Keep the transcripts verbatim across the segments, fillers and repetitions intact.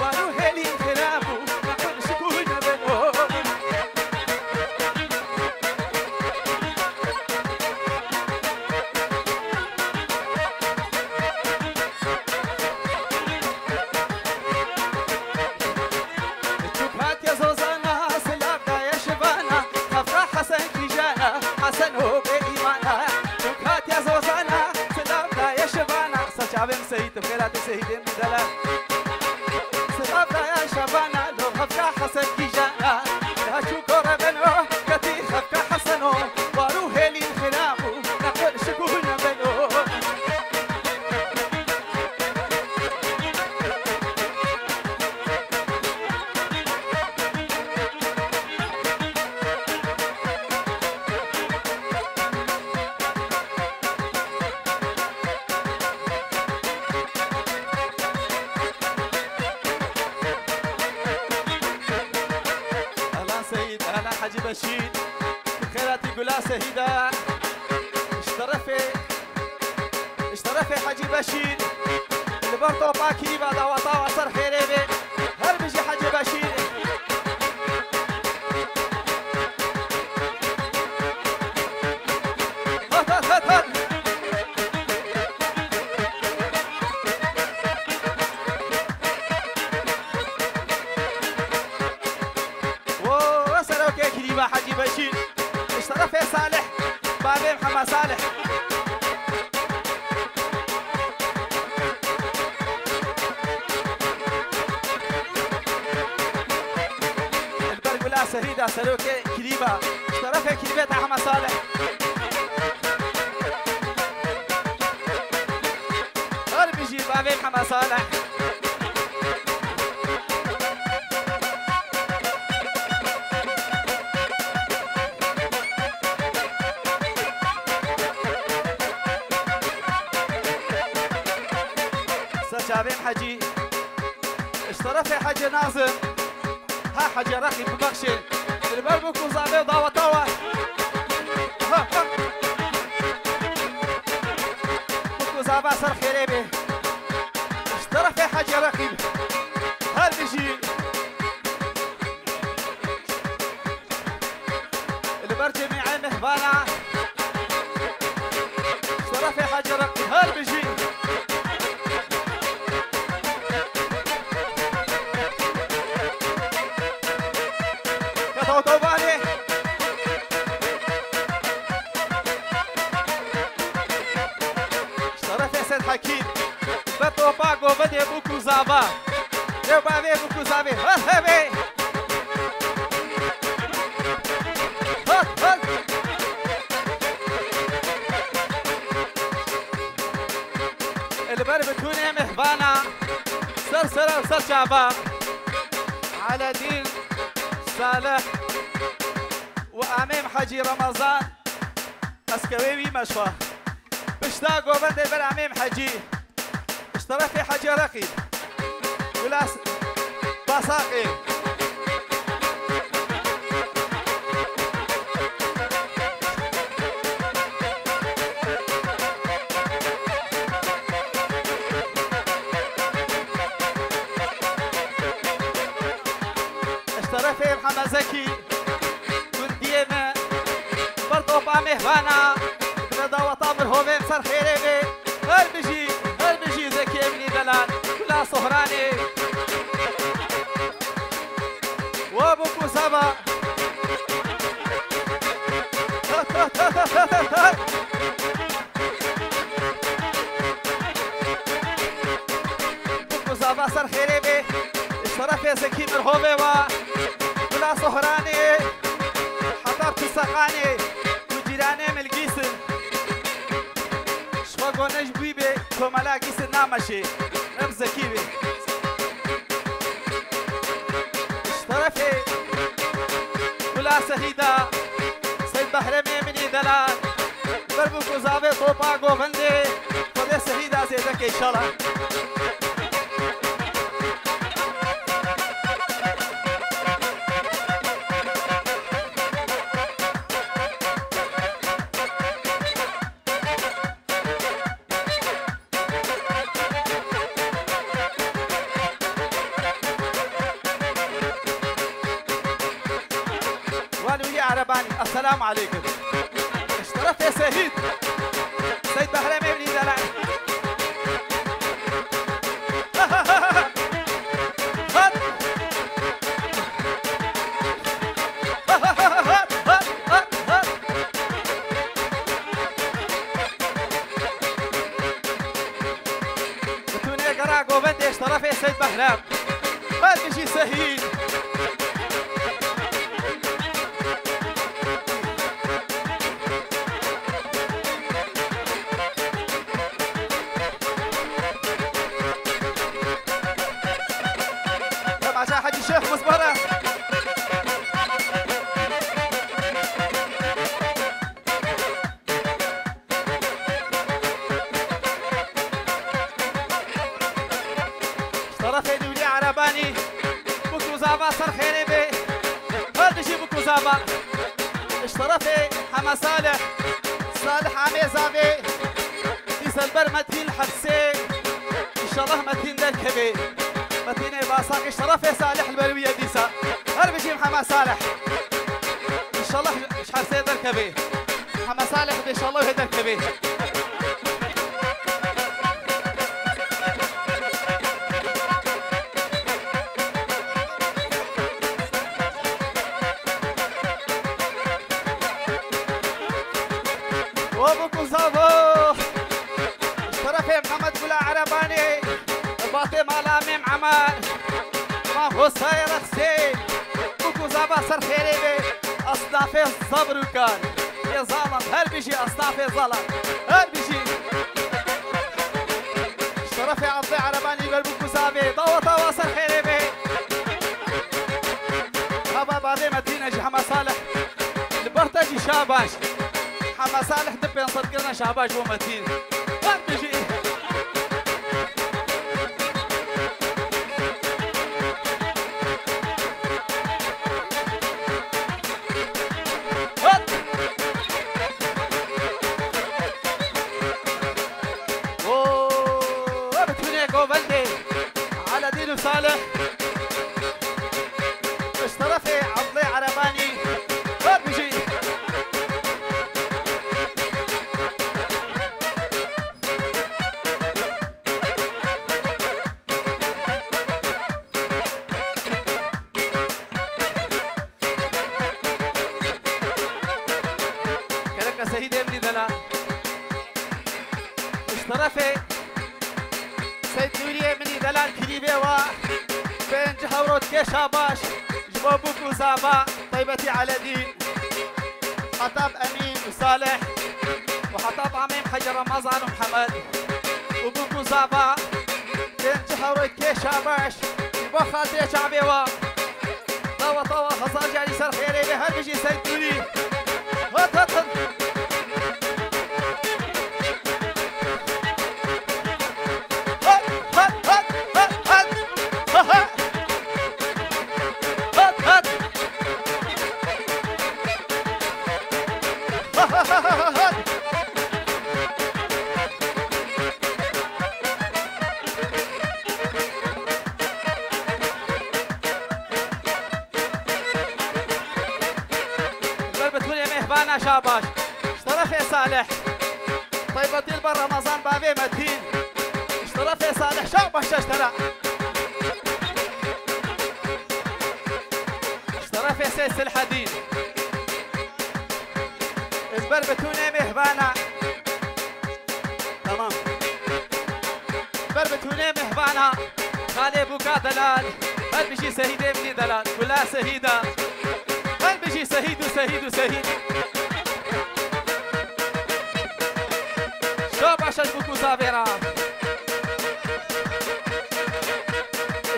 War û hêlî xirab û naqil şikûne beno. Çûk hatiye zozana, silav daye şivana, xefqa Hesen kîjana, Hesen o bê îmana. Çûk hatiye zozana, silav daye şivana. Ser çavên Seyîd, xêratê Seyîdê min delal. Silav daye şevana, lo xefqa Hesen kîjana. Ya çûk gore beno, ketî xefqa Heseno. War û hêlî xirab û, neqil şikûne beno. Ehlen Seyîd, ehlen Hecî Beşîr. Xêratî gula Sehîda. Ji terefê Ji terefê Hecî Beşîr, li ber topa kîva daweta we ser xêrê bê. Her bijî Hecî Beşîr. Hat, hat, hat, hat. Wo, serokê kîva Hecî Beşîr. Ji terefê Salih, bavê Mihemed Salih. Li ber gula Sehîda serokê Kilîba, ji terefê Kilîbê te Mihemed Salih. Her bijî bavê Mihemed Salih. Ser çavên Hecî. Ji terefê Hecî Nazim. Ha Hecî Reqîb bibexşê. Li ber bûk û zavê û daweta we. Ha, ha. Bûk û zava ser xêrê bê. Ji terefê Hecî Reqîb. Her bijî. Li ber cemî mihvana. Şerefê Hecî Reqî her bijî. Ketoto vanê. Şerefê Sed Hekîm. Be topa govendê bûk û zava. Lê bavê bûk û zavê. Her hevê. Hat, hat. Li ber bitûnê mihvana ser sera û ser çava Eledîn Salih û Amêm Hecî Remezan, eskewê wî meşwa. Pişta govendê ber Amêm Hecî. Ji terefê Hecî Reqî. Gulas Basaqê. Ji terefê Mihemed Zekî. Gundiyê me, ber topa mêhvana, bi daweta mirovên ser xêrê bê. Her bijî, her bijî Zekiyê min î delal, Gula Sohranê. Wa bûk û zava. Bûk û zava ser xêrê bê. Ji terefê Zekî Mirhovê wa, Gula Sohranê, heta Piseqanê, ku cîranê min li Gîs in. Ji xwe gone ji bûyî bê, komela Gîs in nameşê, em Zekî bê. Ji terefê Gula Sehîda, Seyd Behremê min î delal. Ber bûk û zavê topa govendê, Xwedê Sehîda zêde ke înşallah. Banî, esselamu aleykum. Ji terefê Sehîd. Seyîd Behremê min î delal. Hat. Bitûnê gera govendê ji terefê Seyîd Behrem. Her bijî Sehîd. Temaşa Hecî Şêx Muzbara. Ji terefê Nûrî Erebanî, Bûk û Zava ser xêrê bê. Her bijî Bûk û Zava. Ji terefê Heme Salih, Salih Amê Zavê, dîsa li ber Metîn li hepsê. Înşallah Metîn derkevê. Metînê Basaq, ji terefê Salih li ber wî ye dîsa. Her bijî Heme Salih. Înşallah ji hepsê derkevê. Heme Salih dê şallah wê derkevê. Wo Bûk û Zavo. Ji terefê Mihemed Gula Erebanê, batê mala Mêm Emar. Ma Hosayê Rexsê. Bûk û Zava ser xêrê bê. Esnafê Zabrûkan. Yê Zalan, her bijî esnafê Zalan. Her bijî. Ji terefê Abdê Erebanî ber Bûk û Zavê. Dawa dawa ser xêrê bê. Hava bavê Metîne jî Heme Salih. Li ber te jî şabaş. Heme Salih di pênc sed kirine şabaş bo Metîn. Her bijî. Hop! Oo, bitûnê govendê Eladîn û Salih. Ji terefê Abdê Erebanî. Her bijî. Kerem ke Sehîdê min î delal. Ji terefê Seyîd Nûriyê min î delal klîbê wa. Pênc hewro dike şabaş. Ji bo Bûk û Zava, Teybetî Eledîn, Hetab Emîn û Salih û Hetab Amîm Hecî Remezan û Mihemed û Bûk û Zava. Pênc hewro dike şabaş. Ji bo xatirê çavê wa. Tawa tawa hezar carî ser xêrê bê, her bijî Seyîd Nûrî. Hat hat hat. Hat hat hat hat hat. Ha ha. Hat hat. Ha ha ha ha ha. Li ber bitûnê mêhvana şabaş. Ji terefê Salih. Taybetî li ber Remezan bavê Metîn. Ji terefê Salih şabaş ji te re. Ji terefê Seyîd Silhedîn. Li ber bitûnê mêhvana. Tamam. Ber bitûnê mêhvana, xalê Bûka delal, her bijî Sehîdê min î delal, Gula Sehîda. Her bijî Sehîd û Sehîd û Sehîd. Şabaş ji Bûk û Zavê re.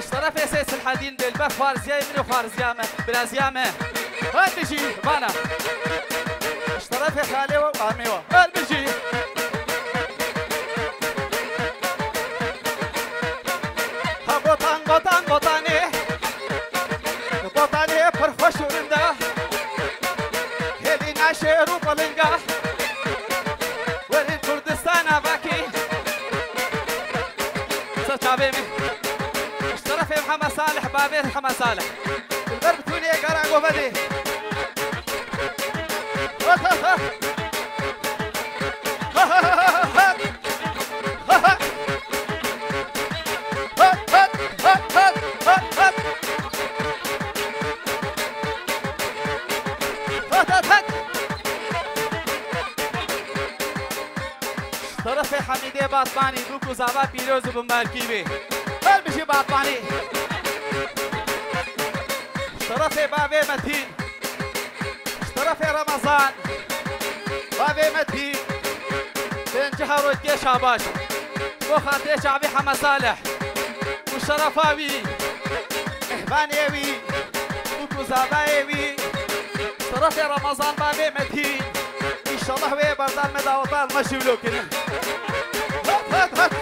Ji terefê Seyîd Silhedîn bê, li ber xwarziyayê min û xwarziya me, biraziya me. Her bijî, vana. Ji terefê xalê we û amê we. Her bijî. Ha gotan, gotan, gotanê. Gotanê pir xweş û rinda. Hêlîna şêr û pilinga. Werî Kurdistana vakî. Ser çavê min. Ji terefê Heme Salih, bavê Heme Salih. Li ber bitûnê gera govendê. Terefê Hemîdê Batmanî, bûk û zava pîroz û bimbarkî bê. Her bijî Batmanî. Terefê bavê Metîn. Ji terefê Remezan, bavê Metîn, pêncî herojkê şabaş, bo xatirê çavî Heme Salih û şerefa wî, mehvanê wî û kuzavayê wî, ji terefê Remezan, bavê Metîn, înşallah wê berdal me dawetan me şîwlo kirin. Hat, hat, hat.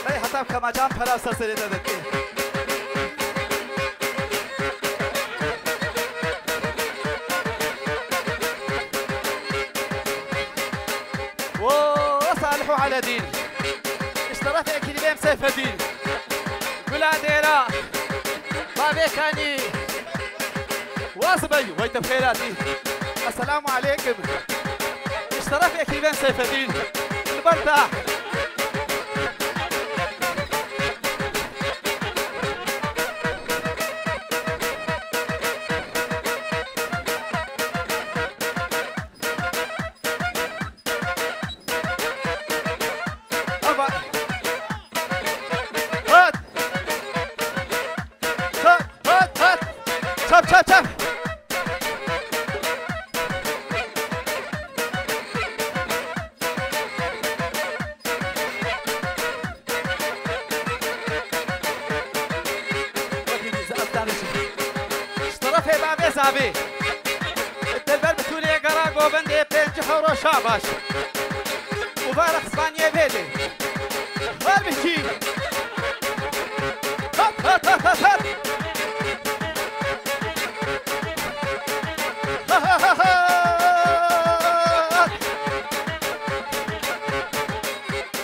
Hey, heta kemacan pera ser serê te dikê. Wo, Salih û Eledîn. Ji terefê Ekrîbêm Seyfedîn. Gula Dêra. Bavê Kanî. Waz bey, wey te xêr hatî. Esselamu aleykum. Ji terefê Ekrîbêm Seyfedîn. Li ber te. Aba. Hat. Hat, hat, hat. Çap, çap, çap. Wekî zaf danişin. Ji terefê bavê zavê. Dilber Bitûlê gera govindê pêncî hewro şabaş. Û vara xizmaniyê vê dê. Her bikî. Hat, hat, hat, hat, hat.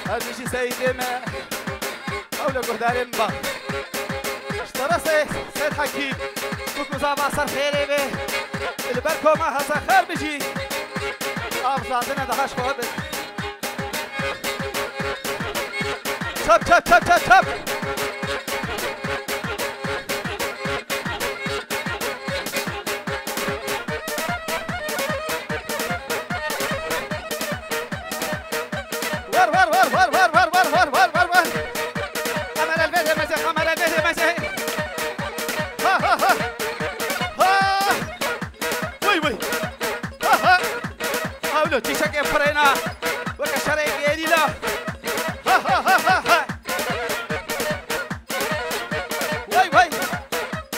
Her bijî Seydê me. Ew li guhdarê min ba. Ji terefê Seyid Hekîm, bûk û zava ser xêrê bê. Li ber koma heza xêr bijî. Av zadine daha ji xwe bin. Çap, çap, çap, çap, çap. Ver, ver, ver. Kamera vê demezê, kamera vê demezê. Ha, ha, ha. Ha. Vay, vay. Ha, ha. Hawlo, çîçekê pirêna. Weke şerê gerîla. Ha, ha, ha, ha, ha. Vay, vay.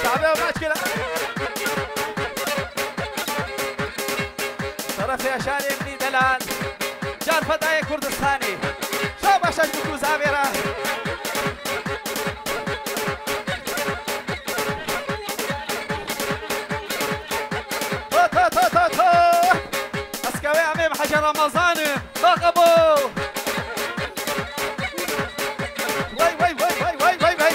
Çavê maç kira. Terefê şarê minî delal. Car fedayê Kurdistanê. Şabaş ji bûk û zavê re. To, to, to, to, to. Eskewê em ê bi Hecî Remezan in. Bak abo. Vay, vay, vay. Vay, vay, vay.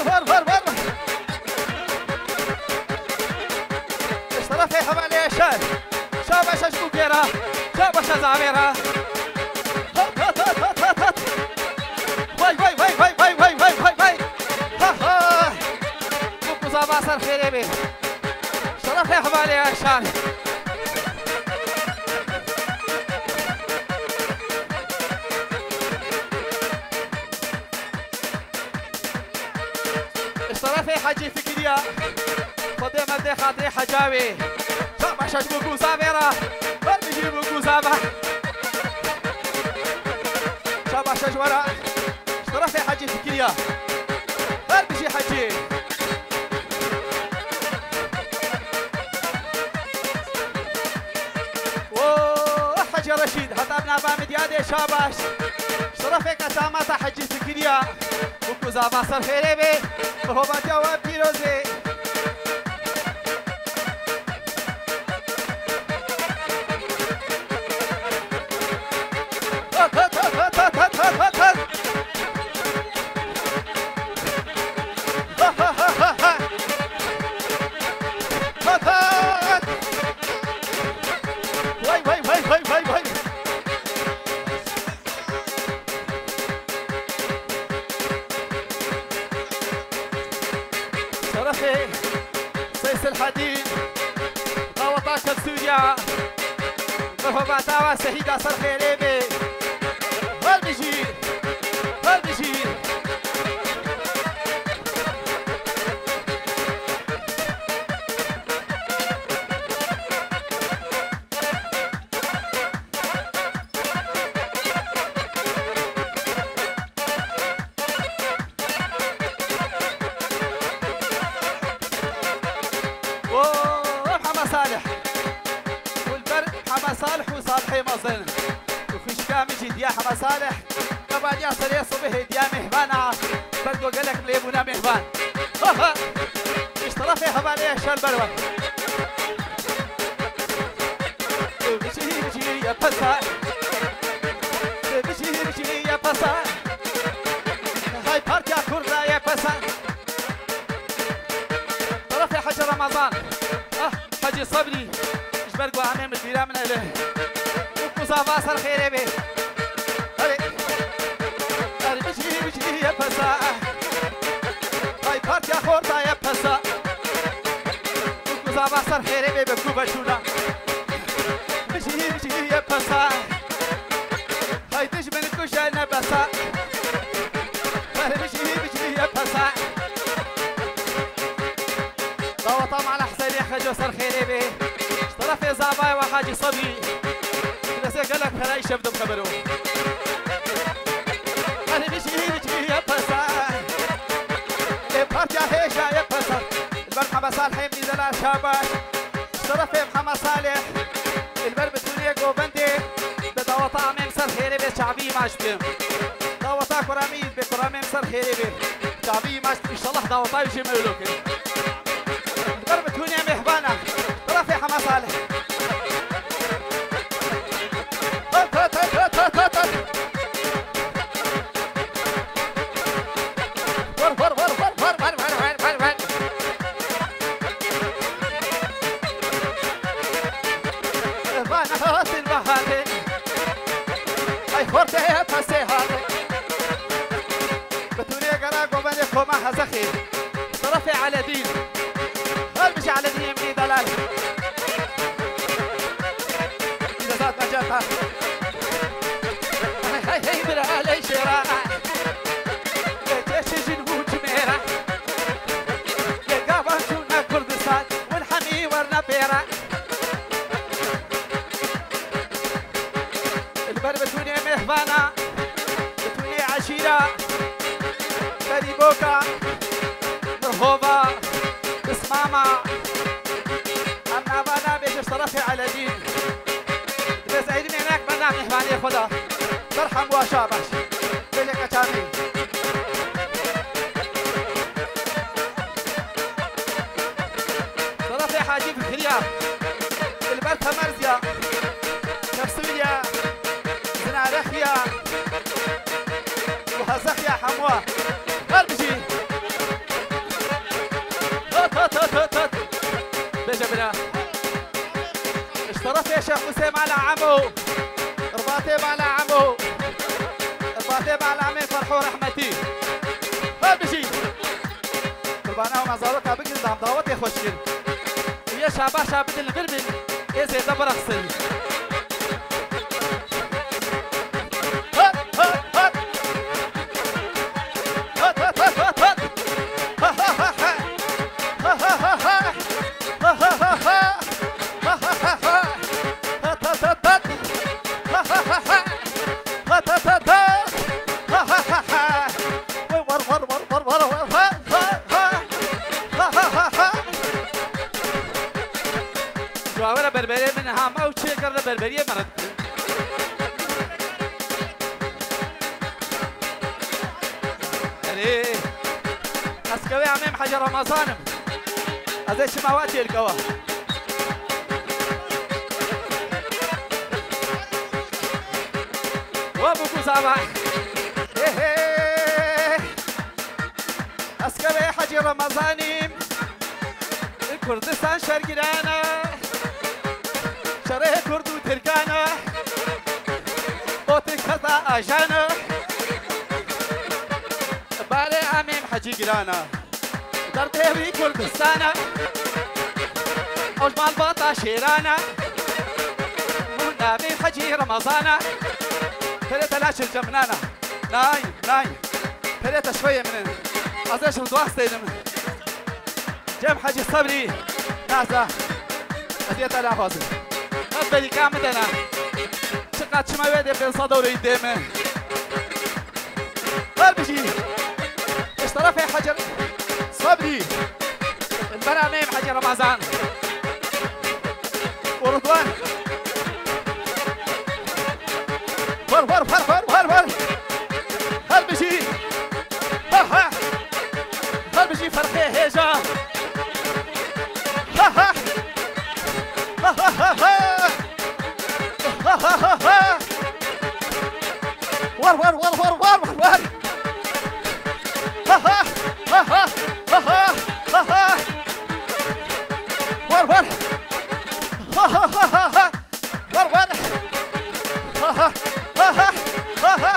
Ver, ver, ver. Ji terefê hevalê şer. Şabaş ji bûkê re. Şabaş zavê re. Hat, hat, hat, hat, hat, hat. Vay, vay, vay. Ha, ha. Bûk û zava ser xêrê bê. Şerefê hevalê şer. Şerefê Hecî Fikriya. Xwedê me dê xatirê Hecawê. Şabaş ji bûk û zavê re. Her bijî bûk û zava. Şabaş ji we re. Şerefê Hecî Fikriya. Hecî. O Hecî Reşîd, heta bi nava Midyadê şabaş. Şerefê qesamata Hecî Fikriya. Û ku zava ser xêrê bê, bi hovatiya we pîrozê. Vay, vay, vay, vay, vay, vay. Şerefê Seyselhedîn, daweta Kevsûriya, merhebata we Sehîda ser xêrê bê. Her bijî, her bijî. Oh, Hema Salih. Û li ber Hema Salih û Salihê mezin. Û xwişka min jî diya Hema Salih. Qebaliya serê sibihê diya mêhvana. Ber ku gelek lê bûna mêhvan. Ha, ha. Ji terefê hevalê şer ber we. Bijî, bijî ye pesa. Bijî, bijî ye pesa. Hay Partiya Kurda ye pesa. Terefê Hecî Remezan. Ah, Hecî Sebrî. Ji ber ku em ê min bîra min ele. Û ku zava ser xêrê bê. Hadi. Her bijî, bijî ye pesa. Hay Partiya Kurda ye pesa. Ku zava ser xêrê bê bi ku veçûna. Bijî, bijî ye pesa. Hay dijmin kuje ne besa. Her bijî, bijî ye pesa. Daweta mala Hesênê Xeco ser xêrê bê. Ji terefê zavayê we Hacî Sebrî. Destê gelek pere îşev dim xebero. Her bijî, bijî ye pesa. Ê Partiya hêja ye pesa. Li ber Hema Salihê min delal şabaş. Ji terefê Hema Salih. Li ber Betûnê Govendê. Bi daweta amê min ser xêrê bê çavî maç bikim. Daweta kuramî bê kuramê min ser xêrê bê. Çavî maç, înşallah daweta jê mewlo kir. Li ber Betûnê mêhvana. Terefê Hema Salih. Hat, hat, hat. Vur, vur, vur. Van hatin, van hatin. Ay xortê pesê hatin. Betûnê gera govendê koma Hezexê. Terefê Eledîn. Her bijî Eledîn emnî delal. Cezat Necata. Hey, hey, hey, bira, ley şêra. Lê çeşê jin hûn çimêra. Lê gavan çûne Kurdistan, win hemî werne pêra. Li ber Betûnê mêhvana, Betûnê eşîra, Berîboka, Mirhova, Pismama. Em nava nabêjin ji terefê Eledîn. Divê zeyrimê nek benda mêhvanê xwe de. Ser hemû şabaş. Belê qeçamî. Terefê Hacî Fikriya. Li ber Temerziya. Kevsûriya. Zinarexiya. Û Hezexiya hemû. Her bijî. Hat, hat, hat, hat, hat. Bêje bira. Ji terefê Şêx Musê mala Emo. Rbatê mala Emo. Rbatê mala Amê Ferho rehmetî. Her bijî. Qurbana û me zaroka bigirin, dam dawetê xweş kir. Û yê şabaşa bidin li vir bin, ê zêde birexsin. Hat, hat, hat. Hat, hat, hat, hat, hat. Ha, ha, ha, ha. Ha, ha, ha, ha. Ha, ha, ha, ha. Hat, hat, hat, hat. Ha, ha, ha, ha. Hat, hat, hat, hat. Ha, ha, ha, ha. Vay, var, var, var, var, var, var. Ha, ha, ha. Erê. Ez kevê Amêm Hecî Remezan im. Ez ê çima we têrkewa. Wa bû ku zava. He he. Ez kevê Hecî Remezan im. Kurdistan şergiran e. Şerê Kurd û Tirkan e. O Tirk heta ajan e. Barê Amêm Hecî giran e. Derdê wî Kurdistan e. Ew ji malbata şêran e. Û navê Hecî Remezan e. Pere tela çil cemnan e. Nay, nay. Pere te şoyê min in. Ez ê şil duas têdim. Cem Hecî Sebrî. Naza. Ez yê te naxwazim. Ev berîka min de ne. Çiqas çima wê dê pênc sed ewroyî dê min. Her bijî. Ji terefê Hecî Sebrî. Li ber Amêm Hecî Remezan. Û Ridwan. War, war, war, war, war, war. Her bijî. Ha, ha. Her bijî ferqê hêja. Ha, ha. Ha, ha, ha, ha. Ha, ha, ha, ha. War, war, war, war, war, war, war. Ha, ha, ha, ha, ha, ha, ha, ha. War, war. Ha, ha, ha, ha, ha. War, war. Ha, ha, ha, ha, ha, ha.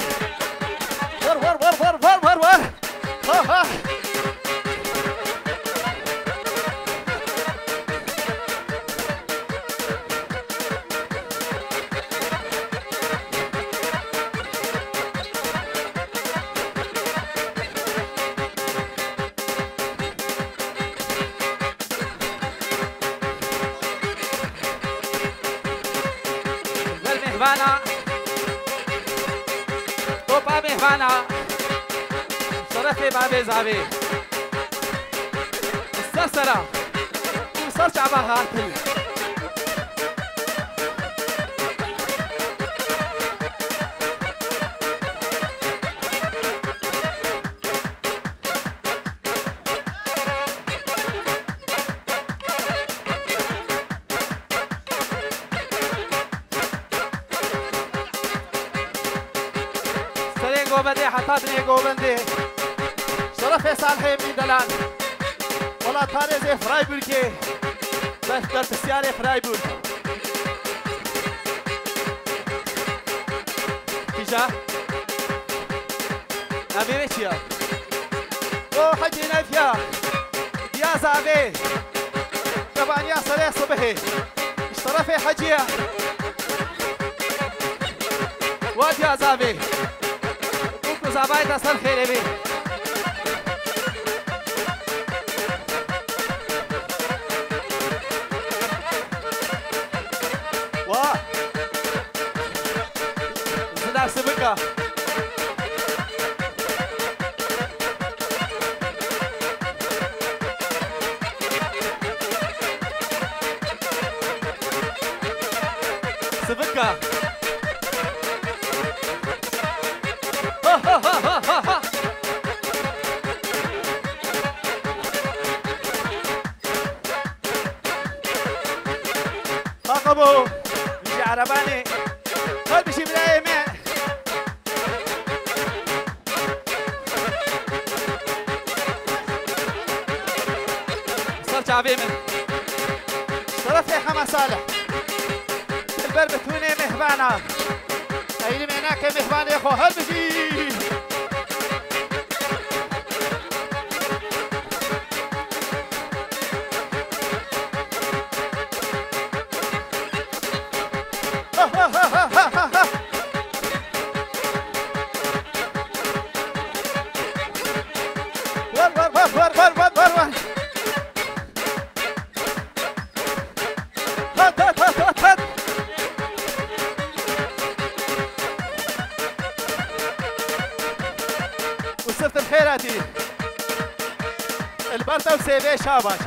War, war, war, war, war, war, war. Ha, ha. Ber mêhvana, topa mêhvana, şerefê bavê zavê. Ser sera û ser çava hatin. Serê govendê heta binê govendê. Şerefê Salihê Mîndelan. Wela tarêzê Freiburgê. Ber-, berpirsiyarê Freiburg. Kîja? Navê wê çi ya? O Hecî Nefya. Diya zavê. Kebaniya serê sibihê. Ji terefê Hecî ya. Wa diya zavê. Bûk û zavayê te ser xêrê bê. Wa! Zina sivika. Sivika. Ha, ha, ha, ha, ha, ha. Qaqabo, ji erebanê. Her bijî birayê me. Ser çavê min. Şerefê Hema Salih. Dilber bitûnê mêhvana. Eylîmê nake mêhvanê xwe her bijî. War, war, war, war. Hat, hat, hat, hat, hat. Û siftin xêr hatî. Li ber te û sêvê şabaş.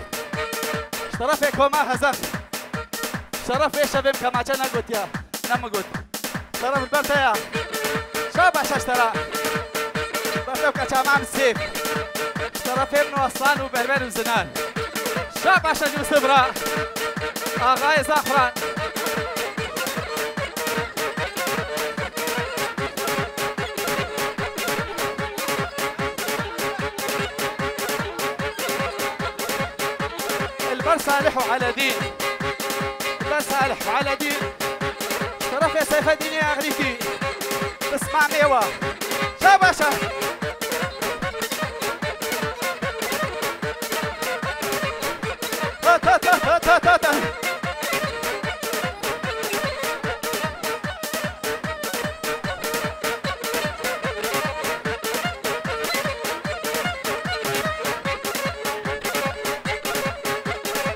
Ji terefê koma Hezef. Şeref vê şevê kemaçe negotiya. Ne min got. Tara min ber te ya. Şabaş eştera. Ber te û keça mam sêf. Tara fêm no aslan û berber û zinan. Şabaş e Yûsif ra. Axayê Zafran. Li ber Salih û Eledîn. Li ber Salih û Eledîn. Şerefê Seyfedînê Exrîkî. Pismamê wa. Şabaş e. Ta, ta, ta.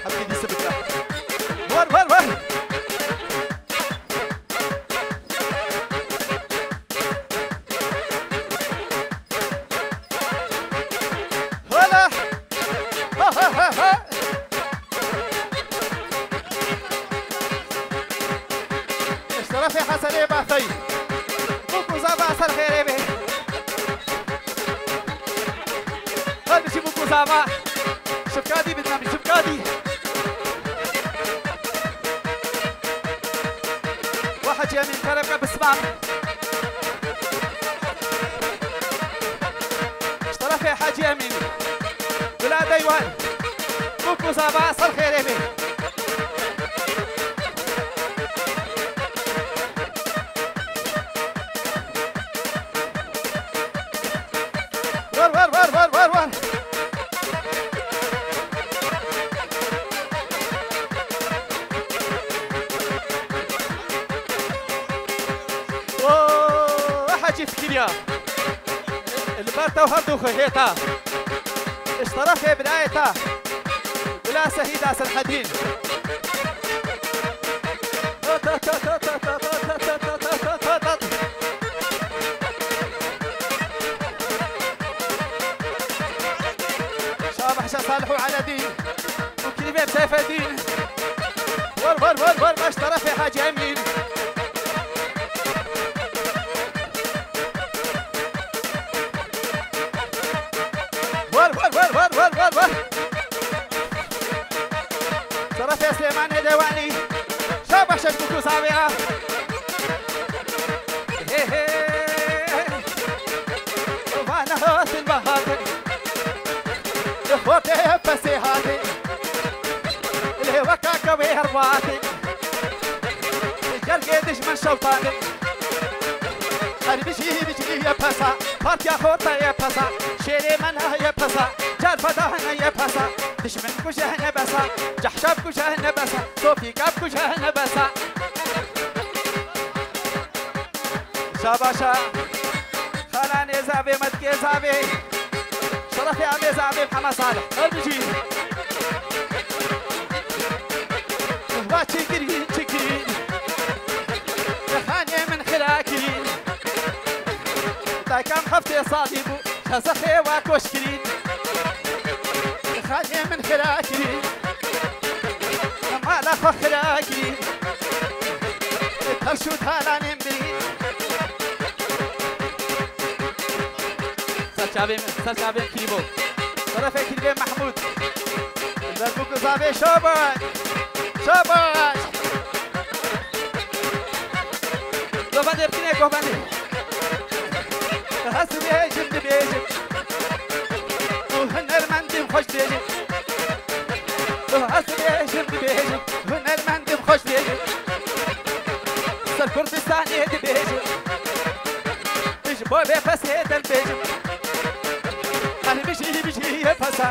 Hadi gidin sıkıntı. Var, var, var. Hala. Ha, ha, ha, ha. Şerefê Hesenê Bexteyî. Bûk û zava ser xêrê bê. Her biçî bûk û zava. Şifkadî bidinam, şifkadî. Wa Hecî Emîn kerem ke bisman. Ji terefê Hecî Emîn. Wila dey wan. Bûk û zava ser xêrê bê. War, war, war, war, war, war. Oo, Hecî fikiriya. Li ber te û her du xwe hêta. Ji terefê birayê te. Bila Sehîda Serhedîn. Şabahşa Salih û Eledîn. Û Kirîbê Seyfedîn. War, war, war, war, baş terefê Hacî Emîn. War, war, war. Şerefê Silêmanê Dewanî. Şabaş e Bûk û Zavê ya. He, he. Vana hatin, va hatin. Xortê pesê hatin. Lê weka kewê herwatin. Cergê dijmin şewtanin. Her bijî bijî ye pesa. Partiya xorta ye pesa. Şêrê me na ye pesa. Car feda hene ye pesa. Dijmin kuje hene besa. Cehşab kuje hene besa. Topîkab kuje hene besa. Şabaşa. Xalanê zavê, metkê zavê. Şerefê amê zavê Hema Salih. Her bijî. Va çi kirî, çi kirî. Xanê min xira kirî. Daykam heftê salî bû. Çezexê wa koş kirî. Xanê min xira kirî. Mala xwe xira kirî. Tevş û talanên birî. Ser çavê min, ser çavê min kirî bo. Terefê kirî bê Mehmûd. Derbûk û zavê şabaş. Şabaş. Govendê bikine, govendê. Ez dibêjim, dibêjim. Û hunermendîm xweş dibêjim. Ez dibêjim, dibêjim. Hunermendîm xweş dibêjim. Ser Kurdistanê dibêjim. Ji bo vê pesê dil bêjim. Her bijî bijî ye pesa.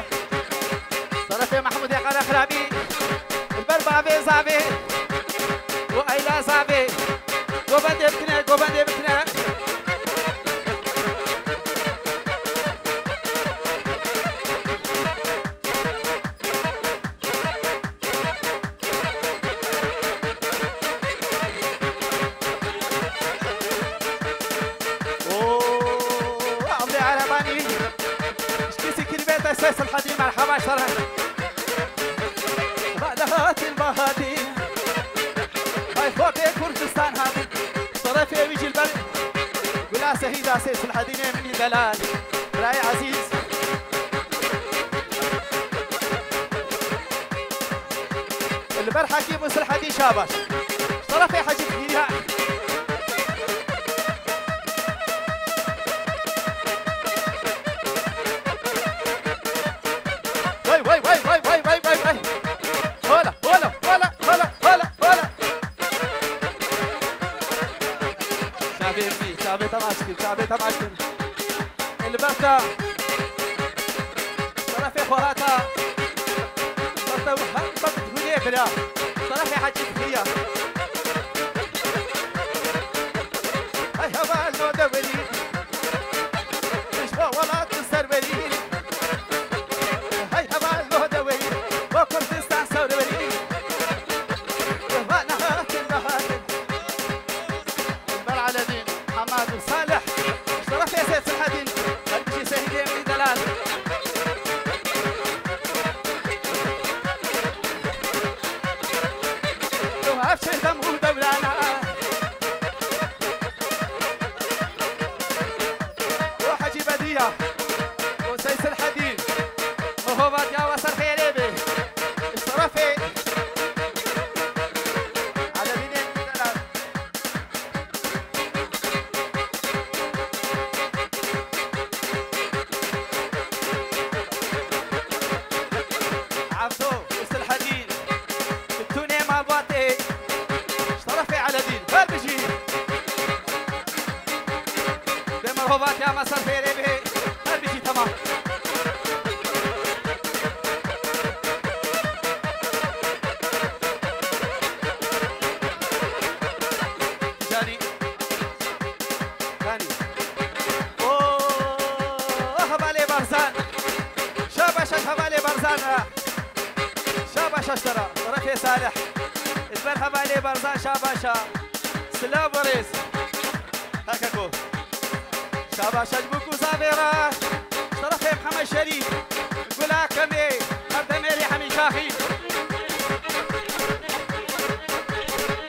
Terefê Mehmûdê Qerexirabî. Li ber bavê zavê û eyla zavê. Govendê bikine, govendê bikine. Oo, Abdê Erebanî. Şkî sikir bête ses Selhedî, merhaba şeref. Bahatin, bahatin. Ay xortê Kurdistan hatin. Şerefê Casê Silhedînê min î delal. Birayê ezîz. Li ber Hekîm û Silhedîn şabaş. Ji terefê Hecî Fihî ya. Vay, vay, vay. Hola, hola, hola, hola, hola, hola. Çavê min, çavê te maç kir, çavê te maç kir. Li ber te. Terefê xwe hata. Li ber te her xwe bi hûnê bira. Terefê Hecî Fihî ya. Hey heval no dewerî. Ji bo welat serwerî. Hey heval no dewerî. Bo Kurdistan serwerî. Vana hatin, vana hatin. Ber Eledîn, Hemad û Salih. Ji terefê Seyid Silhedîn. Her bijî şehîdê min delal. Ev çêdem û dewrana. O Hecî Bediya. O Seyid Silhedîn. O Hovatiya we ser xêrê be. Ji terefê Eledînê min delal. Evdo û Silhedîn, Tunê malbatê, ji terefê Eledîn, her bijî. Bê merhovatiya me ser xêrê bê, her bijî, temam. Canî. Kanî. O, hevalê Barzan. Şabaş hevalê Barzan ra. Şabaş ji te ra. Terefê Salih. Ji ber hevalê Barzan şabaş. Silav û rêz. Heke ku. Şabaş ji bo ku zavê ra. Ji terefê Mihemed Şerîf. Gula Kemê, Erdemêrî Hemî Şaxî.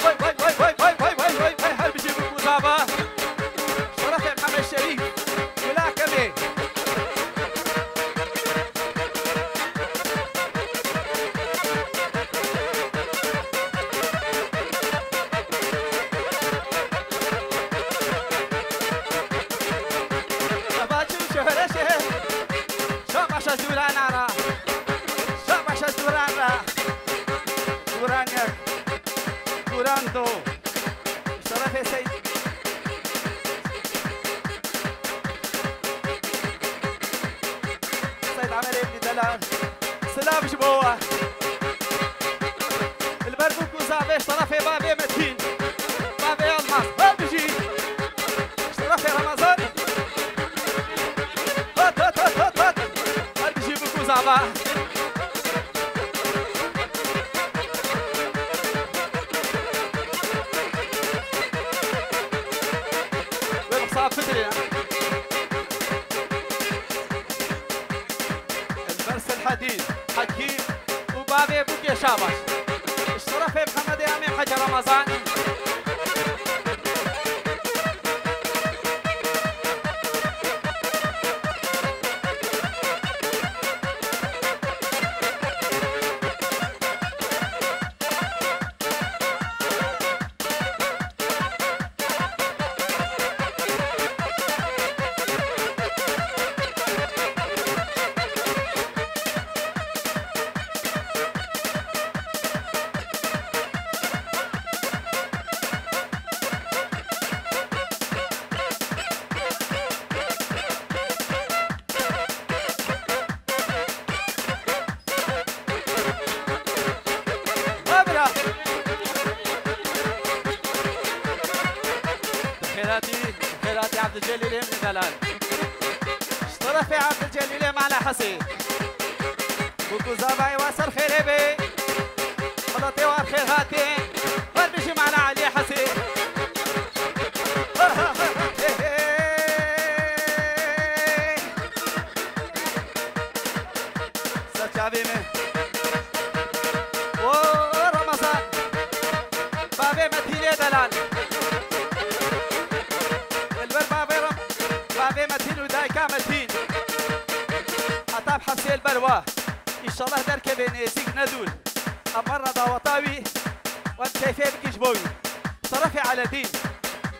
Vay, vay, vay, vay, her bijî bû ku zava. Şerefê Mihemed Şerîf, Gula Kemê. Şabaş ji dûran ra. Şabaş ji dûran ra. Dûran yek. Dûran du. Şerefê Seyîd. Seyîd Amerê Ebdî Delal. Silav ji bo we. Li ber bûk û zavê ji terefê bavê Metîn. Bavê Elmas. Her bijî. Ji terefê Remezan. Hat, hat, hat, hat, hat. Her bijî bûk û zava. Wê bi qisa fitirê. Li ber Selhedîn, Hekîm û bavê bûkê şabaş. Ji terefê Mihemedê Emîn Hece Remezan. Xêratî, xêratî Ebdilcelîlê min delal. Ji terefê Ebdilcelîlê Mala Hesê. Bûk û zavayê wa ser xêrê bê. Xelatê wa xêr hatê. Her bijî Mala Elî Hesê. Ser çavê me. O Ramazan. Bavê Metînê delal. Li ber bavê Ram-, Metîn. Heta bi hesê li ber wa. Înşallah derkeve nêzîk ne dûr. Em berna daweta wî. Em keyfê bikin ji bo wî. Şerefê Eledîn.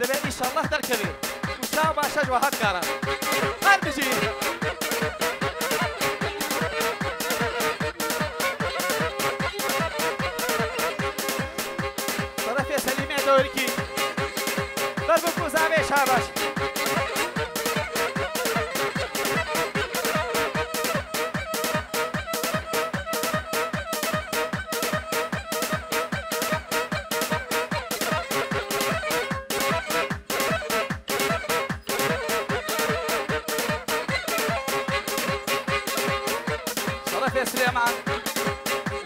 Divê înşallah derkeve. Û çawa baş e ji we hat kara. Her bijî. Şerefê Selîmê Dawirkî. Ber bi ku zavê şabaş. Şerefê Silêman.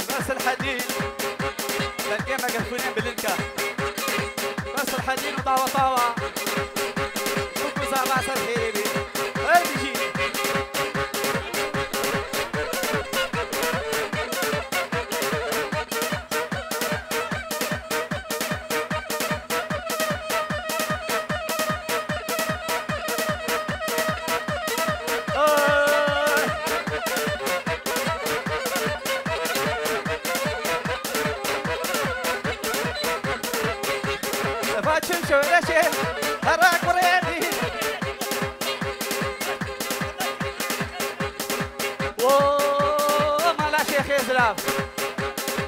Bes el hedîn. Belkê me gelfûnên bilind ke. Bes el hedîn û daweta wa. Bûk û zava ser xêrê bî. Her bijî. Eva çim şöreşê, hera kurêdî. O mala Şêxê Zirav.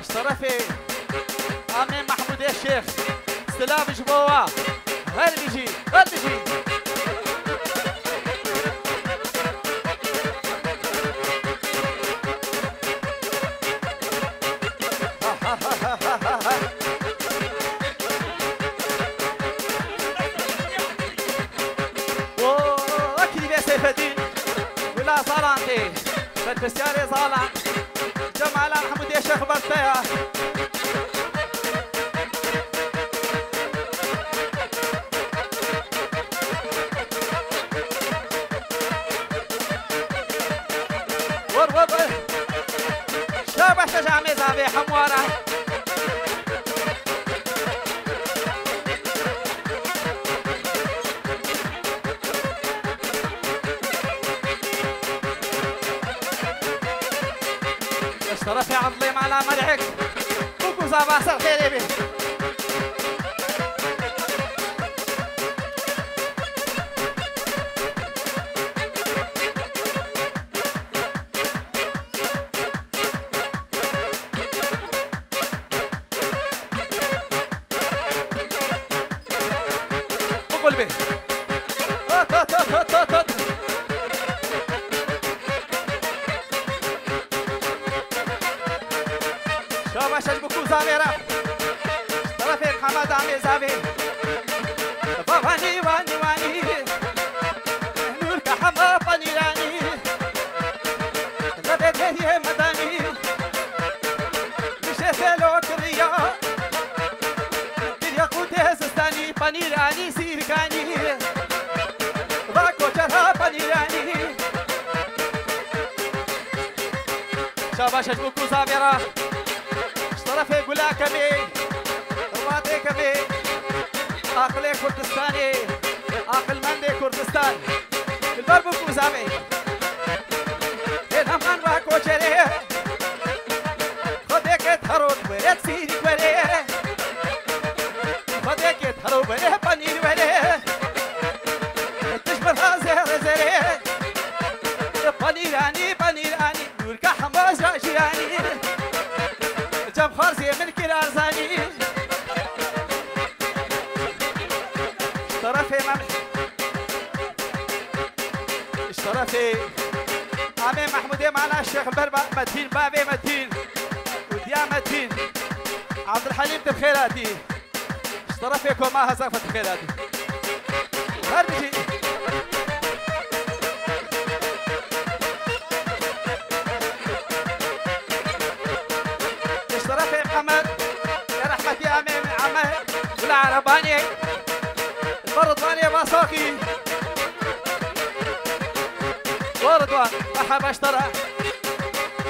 Ji terefê Amê Mehmûdê Şêx. Silav ji bo wa. Her bijî, her bijî. O, Kirîbê Seyfedîn, Gula Zalan tê, berpirsiyarê Zalan, Cemala Mehmûdê Şêx ber te ya. Vur, vur, vur. Şabaş, şabaş, amê zavê hemwara. Ji terefê Edlê mala Melek. Bûk û zava ser xêrê bê. Biqul bê. Hat, hat, hat, hat, hat, hat. Şabaş ji bo ku zavê re. Terefê Hemad Amê zavê. Ba wanî, wanî, wanî. Nûrka hema panîranî. Zevê deriyê medanî. Bişê selo kiriya. Kiriya qûtê zistanî, panîranî sîrkanî. Va koçera panîranî. Şabaş ji bo ku zavê re. Ji terefê Gula Kemê, Ribatê Kemê, aqilê Kurdistanê, aqilmendê Kurdistan. Li ber bûk û zavê. Ê neman va koçerê. Xwedê ke terot were, sîrî were. Xwedê ke terot were, panîr were. Tij min ha zere zere. Panîranî, panîranî. Nûrka hema jajîranî. Cem xwarzê min kir arzanî. Ji terefê me, ji terefê Amê Mehmûdê mala Şêx Berba Metîn, bavê Metîn û diya Metîn. Abdulhelîm, tu bi xêr hatî. Ji terefê koma Hezar xwe dixêre dî. Her bijî. Ji terefê Mihemed, ya rehmetî Amê Mihemed, Gula Erebanê, Ridwanê Basakî. Ridwan, merheba ji te re.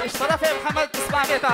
Ji terefê Mihemed Bismamê te.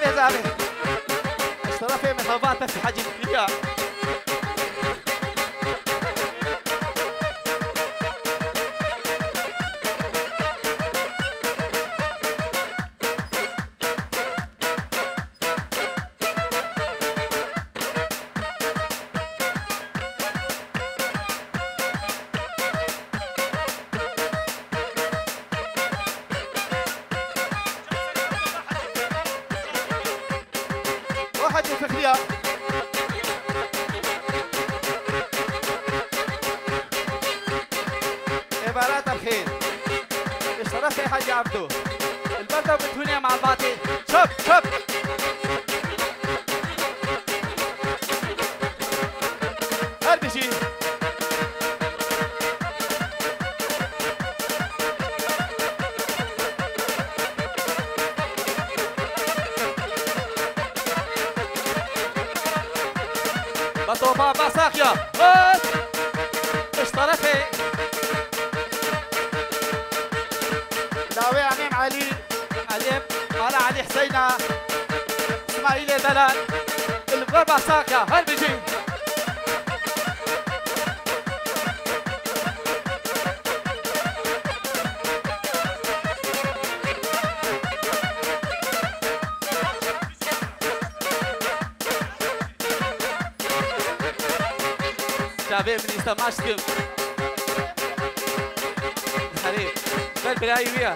Amê Zabê. Ji terefê min hevat Hecî Fikriya. Hecî Fikriya. Êvarata bi xêr. Ji terefê Hecî Evdo. Li ber te bi tûnê malbatê. Çap, çap. Her bijî. Batopa Basakiya. Hop! Ji terefê dawê Emîm Elî. Elî, Mala Elî Huseyna. Îsmaîlê Delal. Li vir Basakiya. Her bijî. Çavê min îsta maç dikim. Herê. Ber birayî wî ya.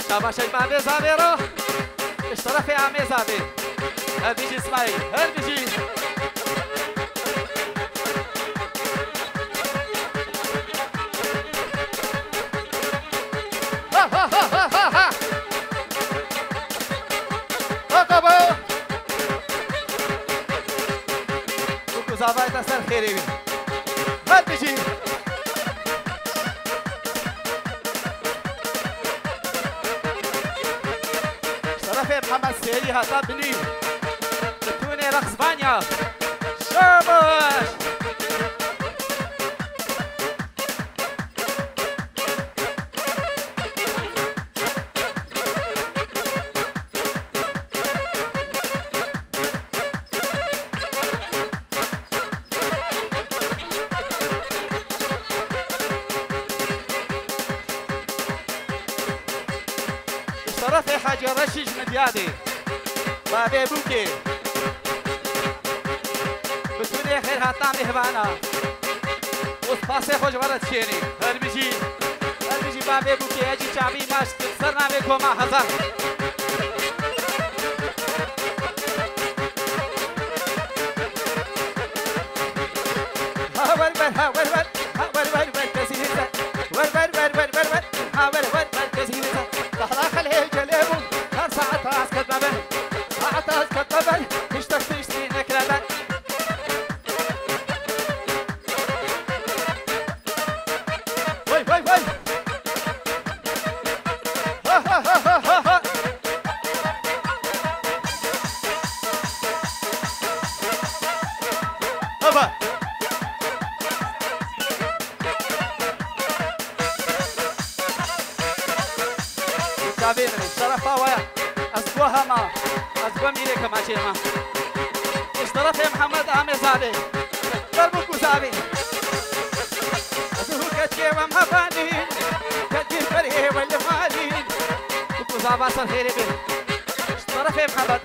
Şabaşek Amê Zabê ro. Ji terefê Amê Zabê. Her bijî Îsmaîl. Her bijî. Ha, ha, ha, ha, ha, ha. Bak baba. Kuku Zavay da ser xêrê wî. Her bijî. Şerefê Mihemed Sêrî hata binî. Bi tûnê reqs vanya. Şabaş. Şerefê Hecî Reşîd ji Midyadê. Bavê Bûkê. Bi tûnê xêr hata mêhvana. Û spasê xwe ji we re dişênî. Her bijî. Her bijî bavê Bûkê, Hecî Çavî maç. Ser navê Koma Hezar. Ha wer wer, ha wer wer, ha wer wer wer kesî hêze. Wer wer wer wer wer wer, ha wer wer wer kesî hêze. Tahla xelê celê bû, her saet az ket bebe. Saet az ket bebe, hiç tiştî nekrebe. Vay, vay, vay. Ha, ha, ha, ha, ha, ha. Hava. Çavê min, şerefa we ya. Ez ku hema, ez ku mîrê kemaçê me. Ji terefê Mihemed Amê Zavê. Derbûk û Zavê. Ez û keçê we mevanî. Keçî berê we li malî. Kuku Zava ser xêrê bê. Ji terefê Mihemed.